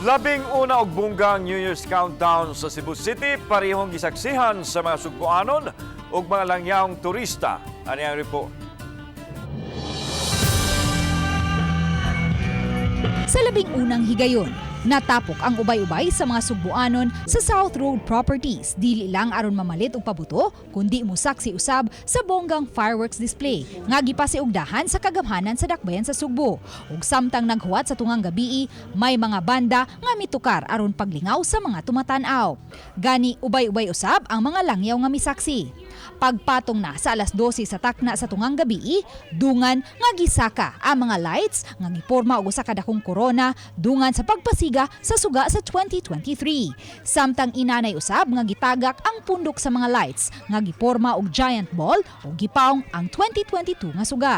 Labing una og bongga ang New Year's countdown sa Cebu City, parehong gisaksihan sa mga Sugbuanon ug mga langyawng turista. Ani ang report. Sa 11ng higayon, natapok ang ubay-ubay sa mga Sugbuanon sa South Road Properties. Dili lang aron mamalit og pabuto, kundi musaksi usab sa bonggang fireworks display nga gipasiugdahan sa kagamhanan sa dakbayan sa Sugbo. Ug samtang naghuwat sa tungang gabii, may mga banda nga mitukar aron paglingaw sa mga tumatan-aw. Gani ubay-ubay usab ang mga langyaw nga misaksi. Pagpatong na sa alas 12 sa takna sa tungang gabii, dungan nga gisaka ang mga lights nga giporma og usa ka dakong korona dungan sa pagpasiga sa suga sa 2023. Samtang inanay usab nga gitagak ang pundok sa mga lights nga giporma og giant ball ug gipaong ang 2022 nga suga.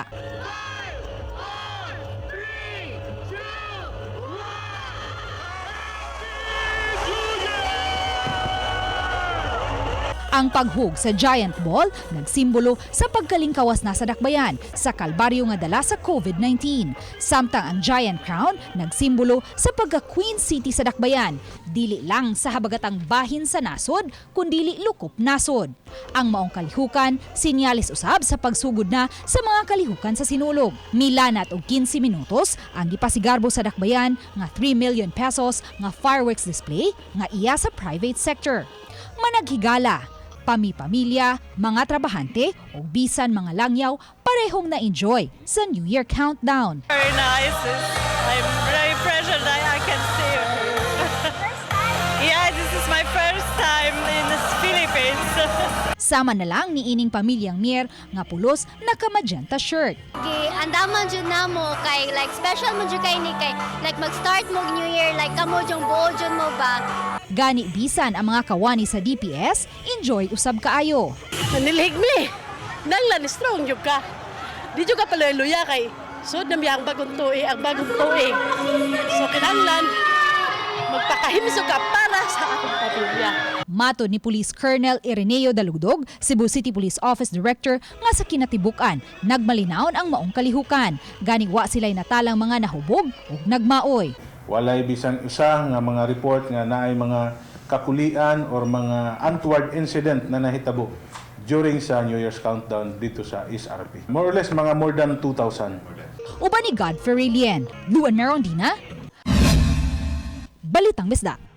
Ang paghug sa giant ball nagsimbolo sa pagkalingkawas na sa dakbayan sa kalbaryo nga dala sa COVID-19. Samtang ang giant crown nagsimbolo sa pagka-Queen City sa dakbayan. Dili lang sa habagatang bahin sa nasod, kundili lukop nasod. Ang maong kalihukan, sinyalis usab sa pagsugod na sa mga kalihukan sa Sinulog. Milanat og 15 minutos ang gipasigarbo sa dakbayan nga 3 million pesos nga fireworks display nga iya sa private sector. Managhigala, pami-pamilya, mga trabahante o bisan mga langyaw, parehong na-enjoy sa New Year countdown. Very nice. I'm very pressured. I can see you. Yeah, this is my first time in the Philippines. Sama na lang ni ining pamilyang Mier nga pulos naka-magenta shirt. Gi andaman jud namo kay like special mo jud kay ni kay like mag-start mo og New Year, like kamo jung buo jud mo ba. Gani bisan ang mga kawani sa DPS, enjoy usab kaayo. Nanilhig mi. Nanglan strong jud ka. Di jud ka paluya kay sud na ang bagong tuig, ang bagong tuig. So kinahanglan magpakahimsog ka para sa akong pamilya. Matod ni Police Colonel Ireneo Dalugdog, Cebu City Police Office Director, nga sa kinatibuk-an, nagmalinawon ang maong kalihukan. Gani wa sila'y natalang mga nahubog ug nagmaoy. Walay bisan isa nga mga report nga naay mga kakulian or mga untoward incident na nahitabo during sa New Year's countdown dito sa SRP. More or less mga more than 2,000. Uban ni Godfrey Lien, Luan Merondina, Balitang Bisdak.